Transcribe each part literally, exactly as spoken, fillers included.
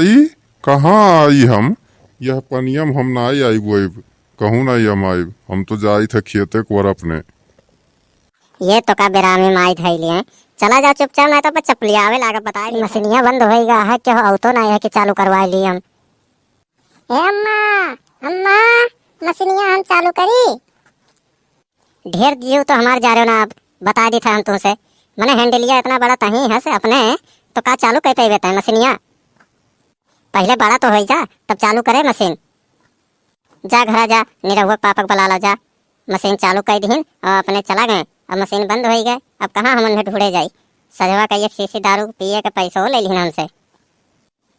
आई, कहाँ आई हम? यह पनिया में हम नाई आइब ओइब, कहूँ नाई हम आइब। हम तो जाइत है खेते कोर अपने। ये तो का बेरामी माई धइली है। चला जाओ चुपचाप, नाई तो चपलियावे लागा बताई। मशीनिया बंद होइगा है, केहू अउतो नाई है कि चालू करवाई ली हम। ए अम्मा, अम्मा, मशीनिया हम चालू करी? ढेर जिउ तो हमार जा रहे हो ना, अब बता दी था हम तुमसे। मने हैंडलिया इतना बड़ा तही है से अपने, तो का चालू कर पेबे तय मशीनिया? पहले बड़ा तो होई जा, तब चालू करे मशीन। जा घरा जा, निरहुआ के पापा के बुला ला जा। मशीन चालू कर दिहिन और अपने चला गए। अब मशीन बंद होई गए, अब कहाँ हमन में ढूंढे जाई? सजवा का एक शीशी दारू पिए के पैसो ले लिहिन हमसे।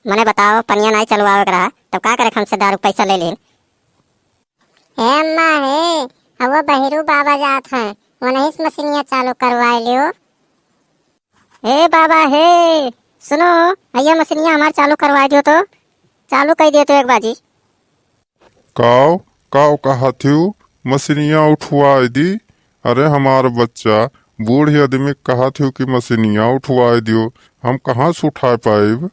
मने बताओ, पनिया नाई चलवावे के रहा, तब का करे हमसे दारू पैसा ले लिहिन? हे अम्मा हे, अब वो बहिरू बाबा जात हैं, वो नहीं से मशीनिया चालू करवाए लियो। ए बाबा हे, सुनो, अइया मशीनिया हमार चालू करवाए दियो तो, चालू कर दियो तो एक बाजी। काव, काव कहा थिउ, मशीनिया उठवाए दी? अरे हमार बच्चा, बूढ़ी आदमी कहा थिउ कि मशीनिया उठवाए दियो, हम कहाँ से उठाए पाइब?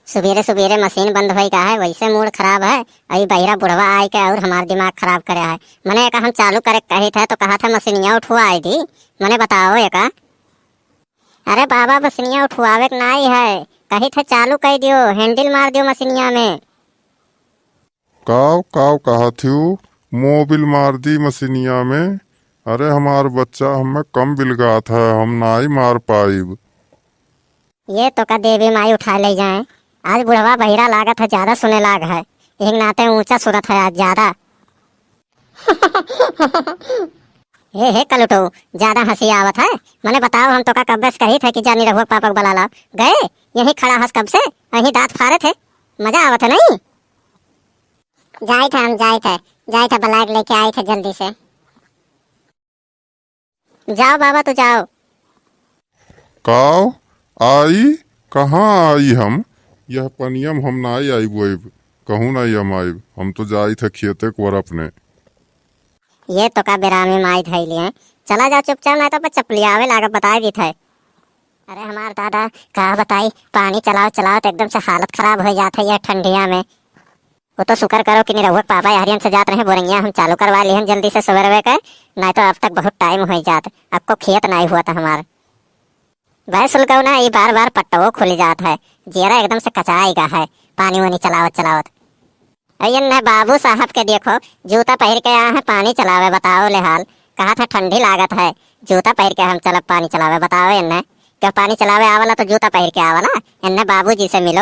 सुबेरे सुबेरे मशीन बंद होई का है, वैसे मूड खराब है। अभी बहिरा बुढ़वा आए के और हमार दिमाग खराब करे है। मने एका हम चालू करे कही थे तो कहा था मशीनिया उठवाए दी। मने बताओ एका। अरे बाबा, मशीनिया उठवावे के नाई है, कही थे चालू कर दियो, हैंडल मार दियो मशीनिया में। काव, काव कहा थिउ, मोबिल मार दी मशीनिया में। अरे हमार बच्चा, हमें कम बिलगात है, हम नाई मार पाइब। ये तो का देवी माई उठा ले जाए। आज बुढ़वा बहिरा लागत है, ज्यादा सुने लाग है। एक नाते ऊंचा सुनत है आज ज्यादा। हे, हे कलुटो, ज्यादा हंसी आवत है। मने बताओ, हम तो का कब्बे से कही थे कि जा निरहुआ के पापा के बुला ला। गए, यहीं खड़ा हस कब से, यहीं दांत फारे थे। मजा आवत है नहीं? जाए थे हम, जाए थे, जाए थे, बुला के लेके आए थे जल्दी से। जाओ बाबा, तू जाओ। काव आई, कहाँ आई हम? यह पनिया में हम नाई आइब ओइब, कहूँ नाई हम आइब। हम तो जाइत है खेते कोर अपने। ये तो का बेरामी माई धइली है। चला जाओ चुपचाप, नाई तो चपलियावे लागा बताई दी थे। अरे हमार दादा, का बताई, पानी चलाओ चलाओ तो एकदम से हालत खराब हो जात है यह ठंडिया में। वो तो शुक्र करो कि निरहुआ के पापा यहरियन से जात रहे बोरिंगिया, हम चालू करवा लिहन जल्दी से सुबेरवे के, नाई तो अब तक बहुत टाइम हो जात, अक्को खेत नाई हुआ था हमार। बे सुलगौना, ई बार बार पट्टवो खुल जात है, जियरा एकदम से कचाई गा है, पानी वानी चलावत चलावत। अरे एन्ने बाबू साहब के देखो, जूता पहिर के आए हैं पानी चलावे, बताओ ले हाल। कहा था ठंडी लागत है, जूता पहिर के हम चलब पानी चलावे, बताओ एन्ने। क्या पानी चलावे आवला तो जूता पहिर के आवला, एन्ने बाबूजी से मिलो।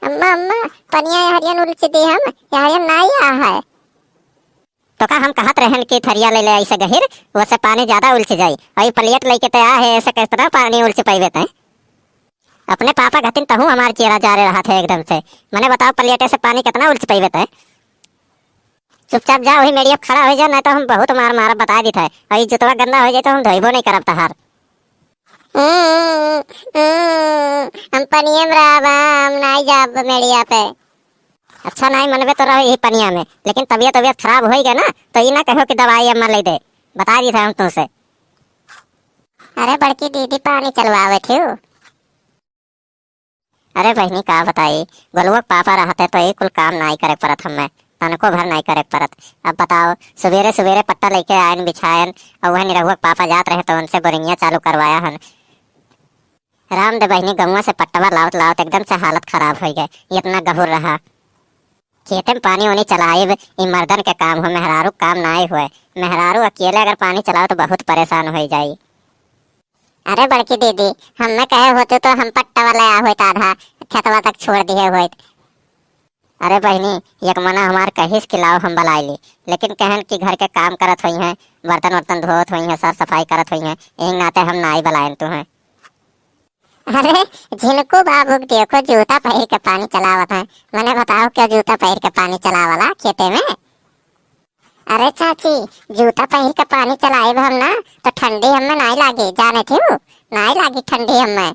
अम्मा, अम्मा, पनिया यहरियन उलच दी हम, यहरियन नाई आ है। तो का हम कहत रहन कि थरिया ले ले ऐसे गहिर, वैसे पानी ज्यादा उलच जाई। और ये प्लेट लेके ते आ है, ऐसे किस तरह पानी उलच पाइबे तय? अपने पापा घतिन तहू हमार चेहरा जा रहे रहा थे एकदम से। मने बताओ, प्लेटे से पानी कितना उलच पाइबे तय? चुपचाप जा, वही मेड़िया खड़ा हो जा, नहीं तो हम बहुत मार मारब, बता दी थे। और ये जुतवा गंदा हो जाए तो हम धोइबो नहीं करब तहार। हम्म, हम्म, हम पनिया में रहब, हम नाई जाब मेड़िया पे। अच्छा नाई मनबे तो रहो यही पनिया में, लेकिन तबियत तबियत खराब होई गए ना तो ई ना कहो कि दवाई अम्मा ले दे, बता दी था हम तुमसे। अरे बड़की दीदी पानी चलवावे थिउ। अरे बहिनी का बताई, गोलुआ के पापा रहते तो ये कुल काम नाई करे पड़त हमें, तनको भर नाई करे पड़त। अब बताओ, सुबेरे सुबेरे पट्टा लेके आयन बिछायन, और वह निरहुआ के पापा जात रहे तो उनसे बोरिंगिया चालू करवाया हन। राम दे बहिनी, गौवा से पट्टवा लावत लावत एकदम से हालत खराब हो गए, इतना गहुर रहा। खेते में पानी उनी चलाइब, ई मर्दन के काम हो, मेहरारू के काम नाई हुए। मेहरारू अकेले अगर पानी चलाओ तो बहुत परेशान हो जाई। अरे बड़की दीदी, हमें कहे होते तो हम पट्टवा ले आ होइत, आधा खेतवा तक छोड़ दिए होइत। अरे बहिनी, एक मना हमार कहिस कि लाओ हम बलाई ली, लेकिन कहन कि घर के काम करत होई हैं, बर्तन वर्तन धोत होई हैं, साफ सफाई करत होई हैं, यही नाते हम नाई बलायन तू हैं। अरे झिनकू बाबू के देखो, जूता पहिर के पानी चलावत हैं। मने बताओ, क्या जूता पहिर के पानी चलावला खेते में? अरे चाची, जूता पहिर के पानी चलाइब हम ना, तो ठंडी हमें नाई लागी, जाने थिउ, नाई लागी ठंडी हमें।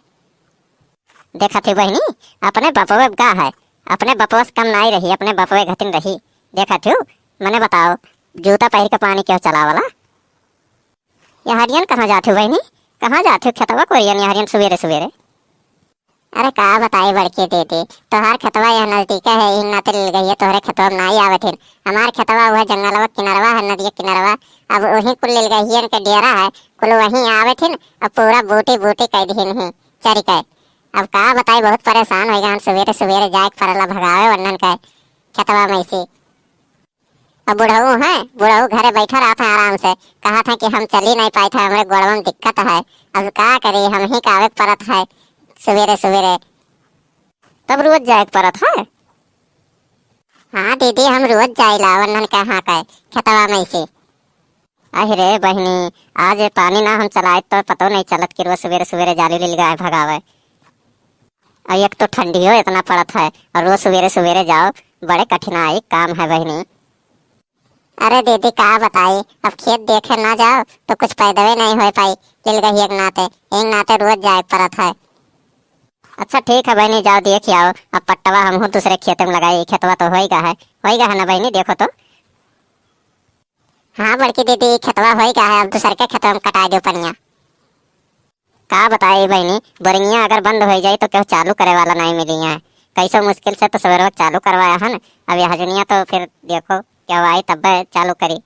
देखा थिउ बहिनी, अपने बपवे गा है, अपने बपवा से कम नाई रही, अपने बपवे घतिन रही। देखा थिउ, मने बताओ, जूता पहिर के पानी क्यों चलावला? यहरियन कहाँ जात हो बहिनी? कहाँ जात हो खेतवा कोरियन यहरियन सुबेरे सुबेरे? अरे का बताई बड़की दीदी, तोहार खेतवा यह नजदीक है, यही नाते लिलगहिया तोहरे खेतवा में नाई आवत हिन। हमार खेतवा वह जंगलवा किनरवा है, नदिया किनरवा। अब वही कुल लिलगहियन के डेरा है, कुल वहीं आवत हिन। अब पूरा बूटी बूटी कइ दिहिन ही चरी के। अब का बताई, बहुत परेशान होइ गए हन, सुबेरे सुबेरे जाए के पड़ला भगावे वन्नन के खेतवा में से। अब बुढ़ऊ हैं, बुढ़ऊ घरे बैठा रहत हैं आराम से, कहत हैं कि हम चली नहीं पाइत है, हमरे गोड़वा में दिक्कत है। अब का करी, हम ही का आवे के पड़त है सुबेरे सुबेरे। तब रोज जाए के पड़त है? हाँ दीदी, हम रोज जाइला वन्नन के यहाँ के खेतवा में से। अहि रे बहिनी, आज ये पानी ना हम चलाइत तो पतो नहीं चलत कि रोज सुबेरे सुबेरे जाली लिलगाय भगावे। और एक तो ठंडियो इतना पड़त है और रोज सुबेरे सुबेरे जाओ, बड़े कठिनाई काम है बहिनी। अरे दीदी का बताई, अब खेत देखे ना जाओ तो कुछ पैदवे नहीं होइ पाई, लिलगहिया के नाते, एक नाते रोज जाए के पड़त है। अच्छा ठीक है बहिनी, जाओ देख आओ, अब पट्टवा हमहू दूसरे खेते में लगाई, खेतवा तो होइगा है, होइगा है ना बहिनी, देखो तो। हाँ बड़की दीदी, खेतवा होइगा है, अब दूसर के खेतवा में कटाई दो पनिया। का बताई बहिनी, बोरिंगिया अगर बंद होइ जाई तो केहू चालू करे वाला नहीं मिली है। कैसो मुश्किल से तो सवेरवा चालू करवाया है न, अब यह हजनिया तो फिर देखो क्या आई तब चालू करी।